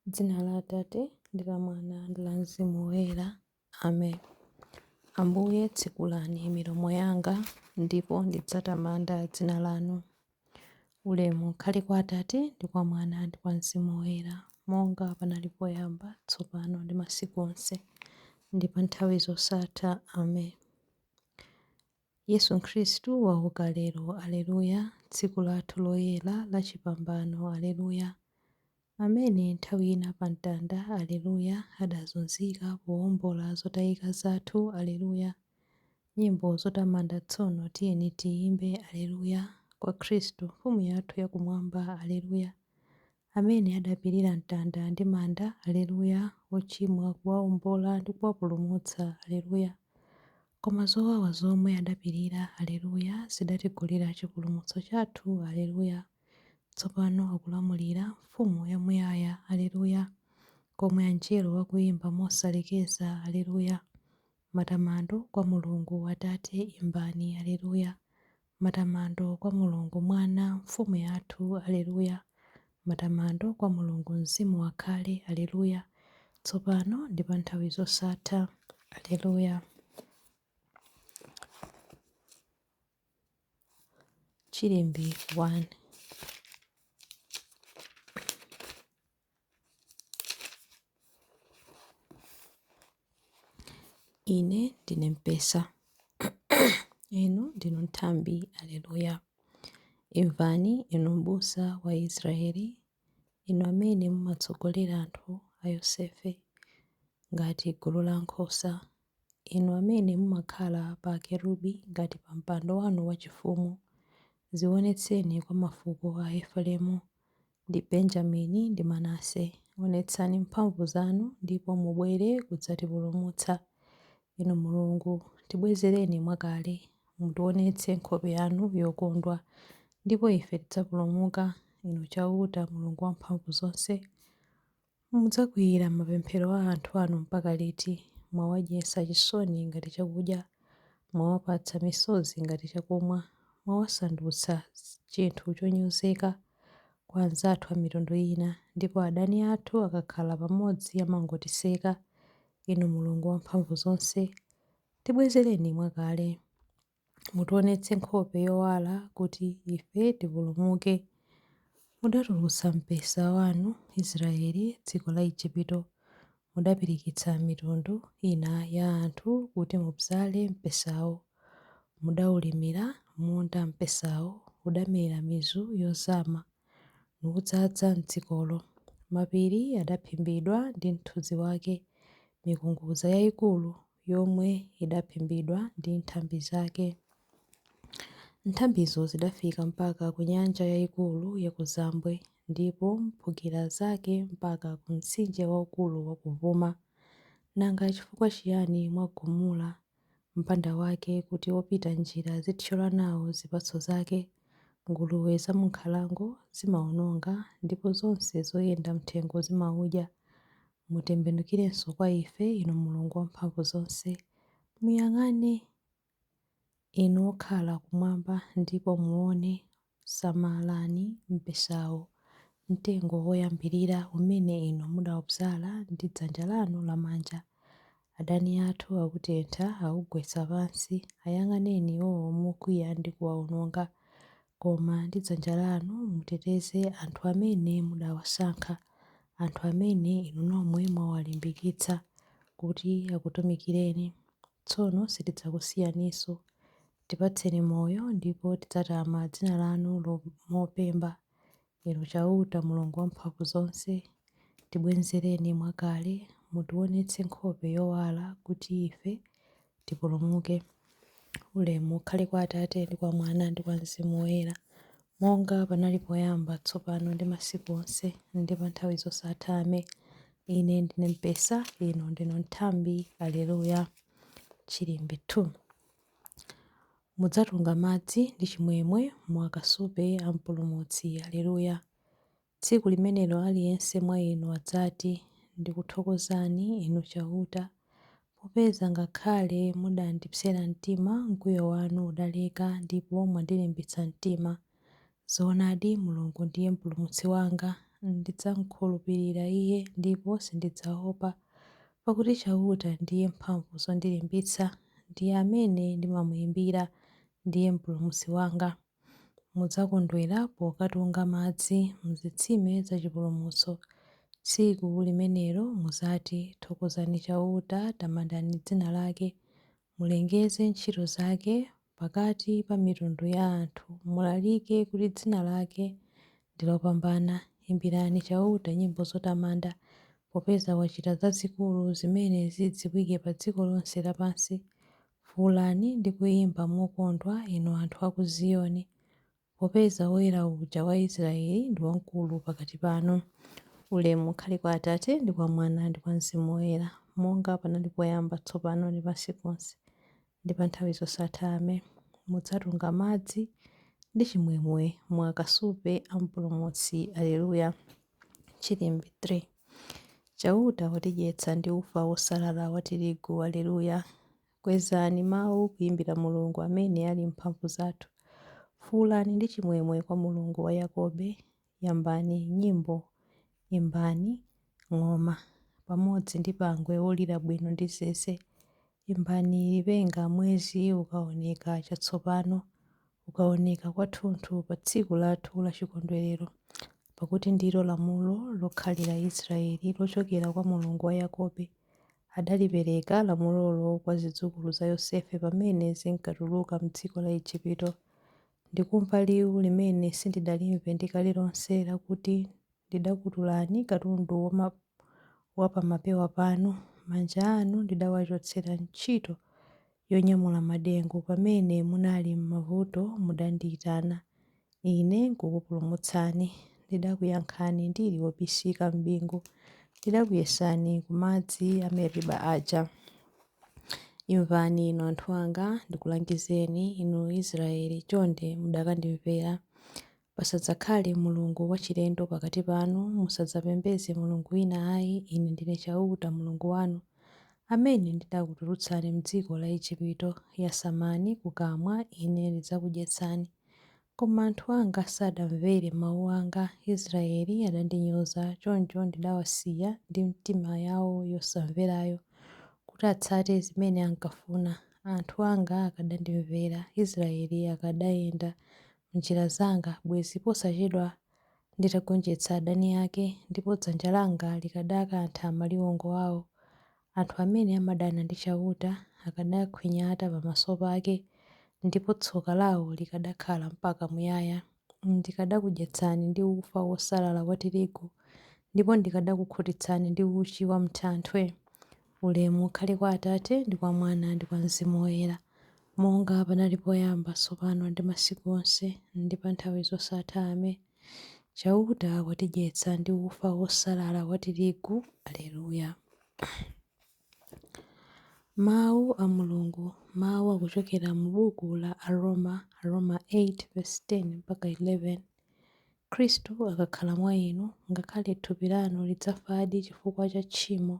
M'dzina la Atate, ndi la Mwana, ndi la Mzimu Woyera. Amen. Ambuye, tsekulani milomo yanga, ndipo ndidzatamanda dzina lanu. Ulemu ukhale kwa Atate, ndi kwa Mwana, ndi kwa Mzimu Woyera, monga panali poyamba, tsopano ndi masiku onse, ndi pa nthawi zosatha. Amen. Yesu Khristu wauka lero, Alleluya, tsiku lathu loyera la chipambano, Alleluya. Amene nthawi ina pa mtanda, Alleluya, adazunzika powombola zotayika zathu, Alleluya. Nyimbo zotamanda tsono tiyeni tiyimbe, Alleluya, kwa Khristu Mfumu yathu ya kumwamba, Alleluya. Amene adapirira mtanda ndi manda, Alleluya, ochimwa kuwaombola ndi kuwapulumutsa, Alleluya. Koma zowawa zomwe adapirira, Alleluya, zidatigulira chipulumutso chathu, Alleluya. Tsopano akulamulira, Mfumu yamuyaya, Alleluya, komwe angelo akuyimba mosalekeza, Alleluya. Matamando kwa Mulungu Atate imbani, Alleluya. Matamando kwa Mulungu Mwana, Mfumu yathu, Alleluya. Matamando kwa Mulungu Mzimu akhale, Alleluya, tsopano ndi pa nthawi zosatha. Alleluya. Chilimbi 1. Ine ndine mpesa, inu ndinu nthambi. Aleluya. Imvani, inu m'busa wa Israeli, inu amene mumatsogolera anthu a Yosefe ngati gulu la nkhosa, inu amene mumakhala pa akerubi ngati pa mpando wanu wachifumu, dzionetseni kwa mafuko a Efereimu ndi Benjamini ndi Manase. Onetsani mphamvu zanu ndipo mubwere kudzatipulumutsa. Inu Mulungu, tibwezereni mwakale, mutionetse nkhope yanu yokondwa, ndipo ife tidzapulumuka. Inu Chauta, Mulungu Wamphamvuzonse, mudzakwiyira mapemphero a anthu anu mpaka liti? Mwawadyetsa chisoni ngati chakudya, mwawapatsa misozi ngati chakumwa, mwawasandutsa chinthu chonyozeka kwa anzathu a mitundu ina, ndipo adani athu akakhala pamodzi amangotiseka. Inu Mulungu Wamphamvuzonse, tibwezereni mwakale. Mutionetse nkhope yowala kuti ife tipulumuke. Mudatulutsa mpesa wanu, Israele, m'dziko la Ejipito. Mudapirikitsa mitundu ina ya anthu kuti mubzale mpesawo. Mudaulimira munda mpesawo, udamera mizu yozama, nudzaza m'dzikolo. Mapiri adaphimbidwa ndi mthunzi wake, mikungudza yaikulu yomwe idaphimbidwa ndi nthambi zake. Nthambizo zidafika mpaka ku nyanja yaikulu yakuzambwe, ndipo mphukira zake mpaka ku mtsinje waukulu wakuvuma. Nanga chifukwa chiyani mwagumula mpanda wake kuti opita njira azithyola nawo zipatso zake? Nguluwe zam'nkhalango zimaononga, ndipo zonse zoyenda m'thengo zimaudya. Mutembenukirenso kwa ife, Inu Mulungu Wamphamvuzonse. Muyang'ane, inu okhala kumwamba, ndipo muone. Samalani mpesawo, mtengo woyambirira umene inu mudaubzala ndi dzanja lanu lamanja. Adani athu autentha, augwetsa pansi. Ayang'aneni iwowo mokwiya ndi kuwaononga. Koma ndi dzanja lanu muteteze anthu amene mudawasankha, anthu amene inu nomwe mwawalimbikitsa kuti akutumikireni. Tsono sitidzakusiyaninso. Tipatseni moyo, ndipo tidzatama dzina lanu mopemba. Inu Chauta, Mulungu Wamphamvuzonse, tibwezereni mwakale, mutionetse nkhope yowala kuti ife tipulumuke. Ulemu ukhale kwa Atate ndi kwa Mwana ndi kwa Mzimu Woyera, monga panali poyamba, tsopano ndi masiku onse, ndi pa nthawi zosatha. Ame. Ine ndine mpesa, inu ndinu nthambi. Alleluya. Chilimbi 2. Mudzatunga madzi ndi chimwemwe mu akasupe a Mpulumutsi. Alleluya. Tsiku limenelo aliyense mwa inu adzati, Ndikuthokozani, Inu Chauta, popeza ngakhale mudandipsera mtima, mkwiyo wanu udaleka ndipo mwandilimbitsa mtima. Zoonadi, Mulungu ndiye Mpulumutsi wanga, Ndidzamkhulupirira Iye ndipo sindidzaopa, pakuti Chauta ndiye mphamvu zondilimbitsa, ndiye amene ndimamuimbira, ndiye mpulumutsi wanga. Mudzakondwera pokatunga madzi m'zitsime za chipulumutso. Tsiku limenelo mudzati, Thokozani Chauta, tamandani dzina lake, mulengeze ntchito zake pakati pa mitundu ya anthu, mulalike kuti dzina lake ndi lopambana. Imbirani Chauta nyimbo zotamanda, popeza wachita zazikulu zimene zidziwike pa dziko lonse lapansi. Fuulani ndi kuimba mokondwa, inu anthu a ku Ziyoni, popeza Woyera uja wa Israele ndi wamkulu pakati panu. Ulemu ukhale kwa Atate, ndi kwa Mwana, ndi kwa Mzimu Woyera, monga panali poyamba, tsopano, ndi masiku onse, ndi pa nthawi zosatha. Amen. Mudzatunga madzi ndi chimwemwe mu akasupe a Mpulumutsi. Alleluya. Chilimbi 3. Chauta watidyetsa ndi ufa wosalala wa tirigu. Alleluya. Kwezani mawu kuimbira Mulungu amene ali mphamvu zathu. Fuulani ndi chimwemwe kwa Mulungu wa Yakobe. Yambani nyimbo, imbani ng'oma, pamodzi ndi pangwe wolira bwino ndi zeze. Imbani lipenga mwezi ukaoneka chatsopano, ukaoneka kwathunthu pa tsiku lathu la chikondwerero. Pakuti ndilo lamulo lokhalira Israeli lochokera kwa Mulungu wa Yakobe. Adalipereka lamulolo kwa zidzukulu za Yosefe pamene zinkatuluka m'dziko la Igupto. Ndikumva liwu limene sindidalimve ndi kale lonse lakuti, Ndidakutulani katundu wa pamapewa panu, manja anu ndidawachotsera ntchito yonyamula madengu. Pamene munali m'mavuto mudandiyitana, Ine nkukupulumutsani. Ndidakuyankhani ndili wobisika m'bingu, ndidakuyesani ku madzi a Meriba aja. Imvani inu anthu anga, ndikulangizeni, inu Israeli, chonde mudakandimvera. Pasadzakhale mulungu wachilendo pakati panu, musadzapembedze mulungu wina ayi. Ine ndine Chauta Mulungu wanu, amene ndidakutulutsani m'dziko la Igupto. Yasamani kukamwa, Ine ndidzakudyetsani. Koma anthu anga sadamvere mawu anga, Israeli adandinyoza. Choncho ndidawasiya ndi mitima yawo yosamverayo, kuti atsate zimene ankafuna. Anthu anga akadandimvera, Israeli akadayenda m'njira zanga, bwenzi posachedwa nditagonjetsa adani ake, ndipo dzanja langa likadakantha maliwongo awo. Anthu amene amadana ndi Chauta akadakhwinyata pamaso pake, ndipo tsoka lawo likadakhala mpaka muyaya. Ndikadakudyetsani ndi ufa wosalala wa tirigu, ndipo ndikadakukhutitsani ndi uchi wa m'thanthwe. Ulemu ukhale kwa Atate, ndi kwa Mwana, ndi kwa Mzimu Woyera, monga panali poyamba, tsopano, ndi masiku onse, ndi pa nthawi zosatha. Amen. Chauta watidyetsa ndi ufa wosalala wa tirigu. Alleluya. Mawu a Mulungu. Mawu akuchokera mu buku la Aroma, Aroma 8:10 mpaka 11. Khristu akakhala mwa inu, ngakhale thupi lanu lidzafadi chifukwa cha tchimo,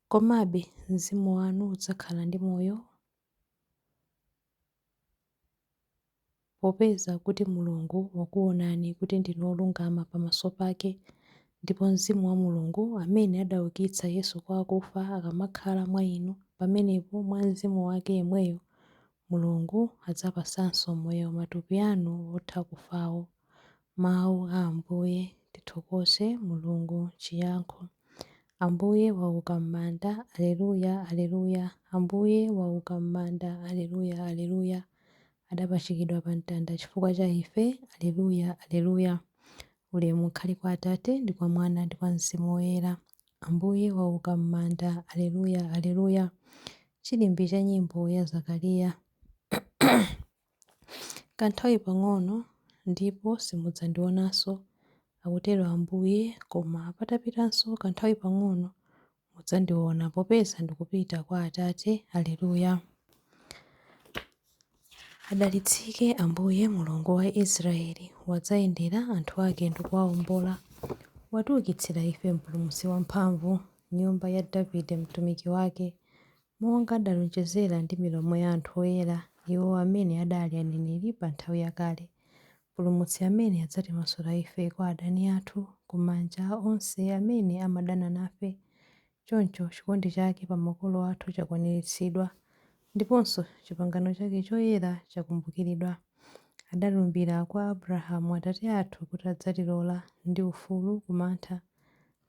komabe mzimu wanu udzakhala ndi moyo, popeza kuti Mulungu wakuonani kuti ndinu olungama pamaso pake. Ndipo Mzimu wa Mulungu amene adaukitsa Yesu kwa akufa akamakhala mwa inu, pamenepo mwa Mzimu wake yemweyo Mulungu adzapatsanso moyo matupi anu otha kufawo. Mawu a Ambuye. Tithokoze Mulungu. Chiyankho. Ambuye wauka m'manda. Alleluya, Alleluya. Ambuye wauka m'manda. Alleluya, Alleluya. Adapachikidwa pa mtanda chifukwa cha ife. Alleluya, Alleluya. Ulemu ukhale kwa Atate, ndi kwa Mwana, ndi kwa Mzimu Woyera. Ambuye wauka m'manda. Alleluya, Alleluya. Chilimbi cha nyimbo ya Zakariya. Kanthawi pang'ono ndipo simudzandionanso, akutero Ambuye, koma patapitanso kanthawi pang'ono mudzandiona, popeza ndikupita kwa Atate. Alleluya. Adalitsike Ambuye Mulungu wa Israeli, wadzayendera anthu ake ndi kuwawombola. Watiukitsira ife Mpulumutsi wamphamvu, nyumba ya Davide mtumiki wake, monga adalonjezera ndi milomo ya anthu oyera, iwo amene adali aneneri pa nthawi yakale, Mpulumutsi amene adzatimasula ife kwa adani athu, ku manja a onse amene amadana nafe. Choncho chikondi chake pa makolo athu chakwaniritsidwa, ndiponso chipangano chake choyera chakumbukiridwa. Adalumbira kwa Abrahamu atate athu kuti adzatilola ndi ufulu ku mantha,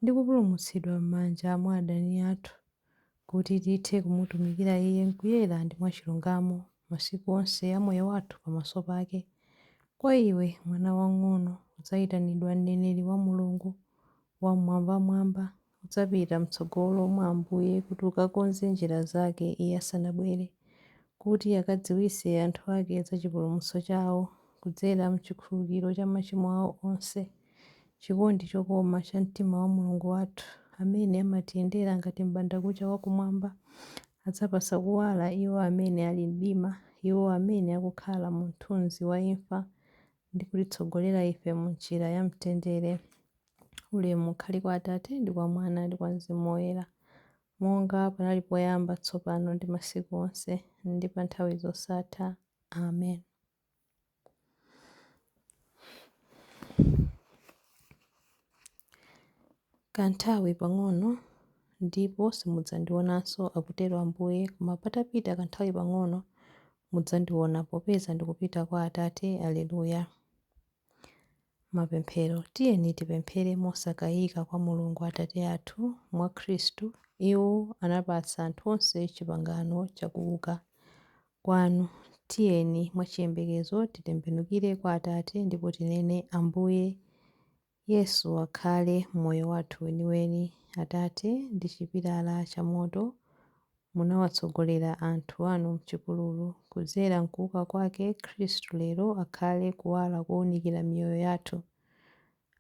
ndi kupulumutsidwa m'manja mwa adani athu, kuti tithe kumutumikira Iye m'kuyera ndi mwachilungamo masiku onse a moyo wathu pamaso pake. Kwa iwe, mwana wamng'ono, udzayitanidwa mneneri wa Mulungu Wam'mwambamwamba. Udzapita m'tsogolo mwa Ambuye kuti ukakonze njira zake Iye asanabwere, kuti akadziwitse anthu ake za chipulumutso chawo kudzera m'chikhululukiro cha machimo awo onse. Chikondi chokoma cha mtima wa Mulungu wathu, amene amatiyendera ngati m'bandakucha wa kumwamba, adzapatsa kuwala iwo amene ali m'mdima, iwo amene akukhala mu mthunzi wa imfa, ndi kutitsogolera ife mu njira ya mtendere. Ulemu ukhale kwa Atate, ndi kwa Mwana, ndi kwa Mzimu Woyera, monga panali poyamba, tsopano, ndi masiku onse, ndi pa nthawi zosatha. Amen. Kanthawi pang'ono, ndipo simudzandionanso, akutero Ambuye, koma patapita kanthawi pang'ono mudzandiona, popeza ndikupita kwa Atate. Aleluya. Mapemphero. Tiyeni tipemphere mosakayika kwa Mulungu Atate athu, mwa Khristu. Iwo anapatsa anthu onse chipangano cha kuuka kwanu. Tiyeni mwachiyembekezo titembenukire kwa Atate ndipo tinene, Ambuye Yesu akhale moyo wathu weniweni. Atate, ndi chipilala chamoto munawatsogolera anthu anu m'chipululu. Kudzera m'kuuka kwake, Khristu lero akhale kuwala kowunikira miyoyo yathu.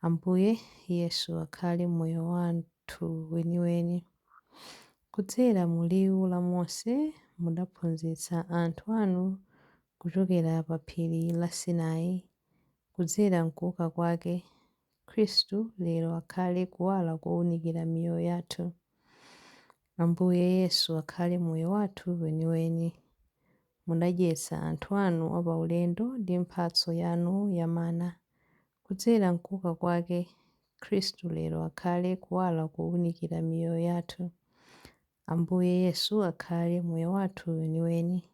Ambuye Yesu akhale moyo wathu weniweni. Kudzera mu liwu la Mose mudaphunzitsa anthu anu kuchokera pa phiri la Sinai. Kudzera m'kuuka kwake, Khristu lero akhale kuwala kowunikira miyoyo yathu. Ambuye Yesu akhale moyo wathu weniweni. Munadyetsa anthu anu apaulendo ndi mphatso yanu ya mana. Kudzera m'kuuka kwake, Khristu lero akhale kuwala kowunikira miyoyo yathu. Ambuye Yesu akhale moyo wathu weniweni.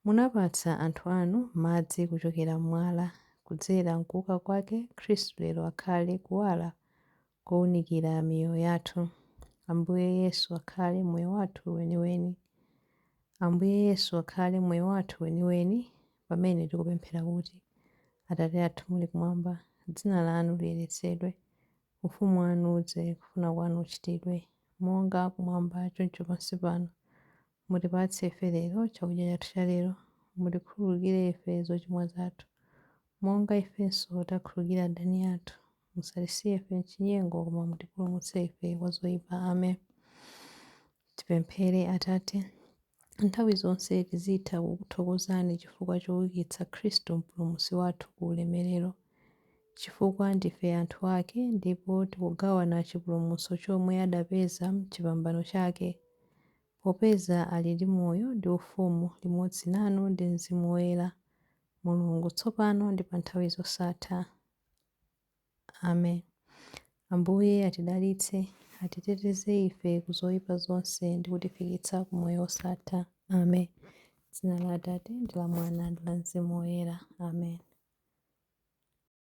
Munapatsa anthu anu madzi kuchokera m'mwala. Kudzera m'kuuka kwake, Khristu lero akhale kuwala kowunikira miyoyo yathu. Ambuye Yesu akhale moyo wathu weniweni. Ambuye Yesu akhale moyo wathu weniweni pamene tikupemphera kuti, Atate athu muli kumwamba, dzina lanu liyeretsedwe, ufumu wanu udze, kufuna kwanu kuchitidwe, monga kumwamba choncho pansi pano. Mutipatse ife lero chakudya chathu cha lero. Mutikhululukire ife zochimwa zathu, monga ifenso takhululukira adani athu. Musatisiye ife m'chinyengo, koma mutipulumutse ife kwa zoyipa. Amen. Tipemphere. Atate, nthawi zonse tizitha kukuthokozani chifukwa choukitsa Khristu Mpulumutsi wathu ku ulemerero. Chifukwa ndife anthu ake ndipo tikugawana chipulumutso chomwe adapeza m'chipambano chake. Popeza ali ndi moyo ndi ufumu limodzi nanu ndi Mzimu Woyera, Mulungu, tsopano ndi pa nthawi zosatha. Amen. Ambuye atidalitse, atiteteze ife ku zoyipa zonse ndi kutifikitsa ku moyo wosatha. Amen. Dzina la Atate ndi la Mwana ndi la Mzimu Woyera. Amen.